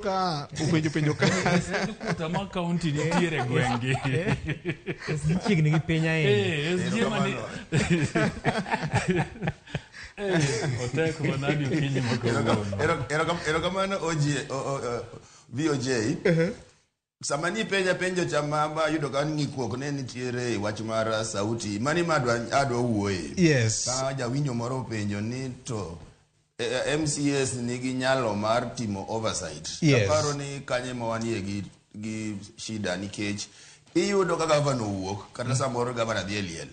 Ka openjo penjo ka Headquarter ma county nitiere e gweng'gi. SG chiegni gi piny ahinya. SG mani otek manadi okinyi ma kawuono. Erokamano OJ, VOJ. Sama nipenja penjo cha ma yudo ka ng'ikruok ne nitiere e wach mar sauti, mani ma adwa wuoye. Ka jawinjo moro openjo ni to MCAs nigi nyalo mar timo oversight. Aparo ni kanye ma wanie gi shida nikech iyudo ka gavana owuok kata samoro gavana dhi e liel.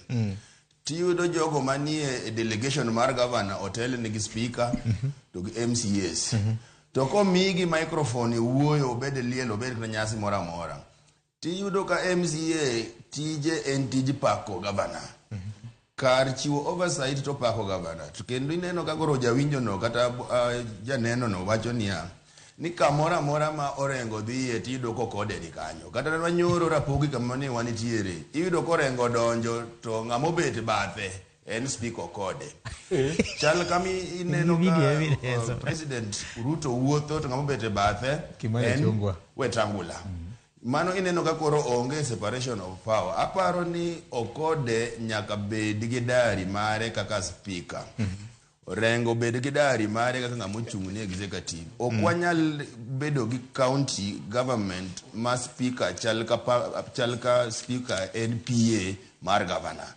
Tiyudo jogo manie e delegation mar gavana otel nigi speaker to gi MCAs. To komigi microphone e wuoyo, obed e liel, obed kata nyasi moro amora, tiyudo ka MCA tije en tij pako gavana. Kar chiwo oversight to pako gavana. To kendo ineno ka koro jawinjo no kata janeno no wacho niya ni kamoro amora ma Orengo dhiye tiyudo kokode ni kanyo. Kata wanyoro Rapogi kama ne wanitiere, iyudo korengo donjo to ng'ama obet bathe en speaker Okode. Chal kama ineno ka President Ruto wuotho to ng'ama obet e bathe Kimani en Ichung'wa. Wetangula. Mano ineno ka koro onge separation of power. Aparo ni Okode nyaka bed gi diary mare kaka speaker. Orengo bed gi diary mare kaka ng'ama ochung' ne executive. Ok wanyal bedo gi county government ma speaker chal ka speaker en PA mar governor.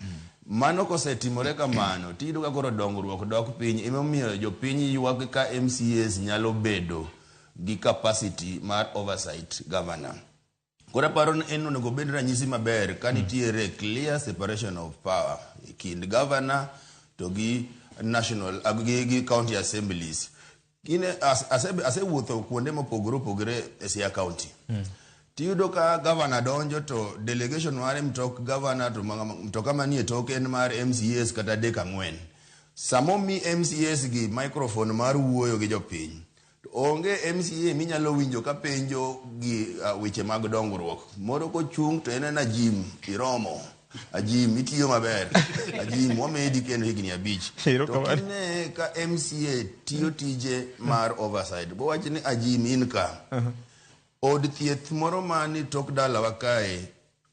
Mano kosetimore kamano, tiyudo ka koro dongruok dok piny. Emomiyo jopiny ywak ka MCAs nyalo bedo gi capacity mar oversight governor. Koro aparo ni en onego obed ranyisi maber ka nitiere clear separation of power e kind governor to gi national gi county assemblies. Asewuotho kuonde mopogore opogore e Siaya County. Tiyudo ka governor donjo to delegation mare mtok governor to mtoka manie toke en mar MCAs kata 3 4. Samomi MCAs gi microphone mar wuoyo gi jopiny, to onge MCA minyalo winjo ka penjo gi weche mag dongruok. Moro kochung' to en en Ajim iromo. Ajim itiyo maber. Ajim wamedi kendo higni 5. To kine ka MCA tiyo tije mar oversight, bowach ni Ajim in ka. Od thieth moro mani tok dalawa kae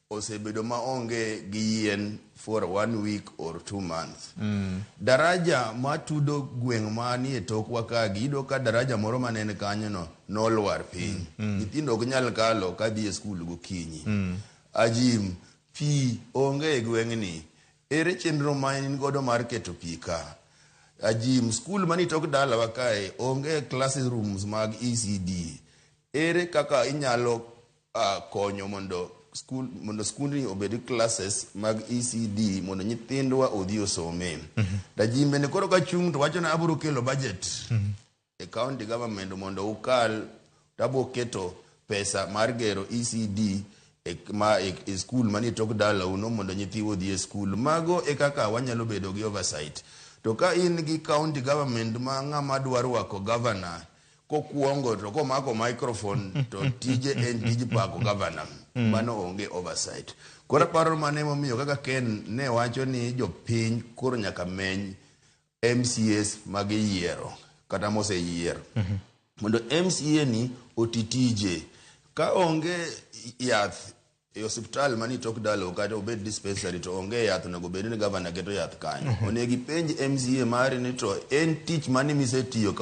osebedo maonge gi yien for 1 week or 2 months. Daraja matudo gweng' manie tokwa ka gi, iyudo ka daraja moro mane en kanyo no nolwar piny. Nyithindo ok nyal kalo kadhi e skul gokinyi. Ajim, pi onge e gweng'ni. Ere chenro ma in godo mar keto pi ka? Ajim, skul manie tok dalawa kae onge classrooms mag ECD. Ere kaka inyalo konyo mondo skul, mondo skundni obed classes mag ECD mondo nyithindwa odhi osome. Ajim bende koro kachung' to wacho ni abiro kelo budget e county government mondo ukal, to abiro keto pesa mar gero ECD e skul manie tok dalau no mondo nyithiwa odhi e skul. Mago e kaka wanyalo bedo gi oversight. To ka in gi county government ma ng'ama dwa rwako governor kokuongo to komako microphone to tije en tij pako governor, mano onge oversight. Koro aparo mano emomiyo kaka Ken ne wacho ni jopiny koro nyaka meny MCAs magiyiero kata moseyier mondo MCA ni oti tije. Ka onge yath e osiptal manie tok dalau kata obed dispensary to onge yath, onego bed ni governor keto yath kanyo. Onego ipenj MCA mari ni to en tich mane misetiyo.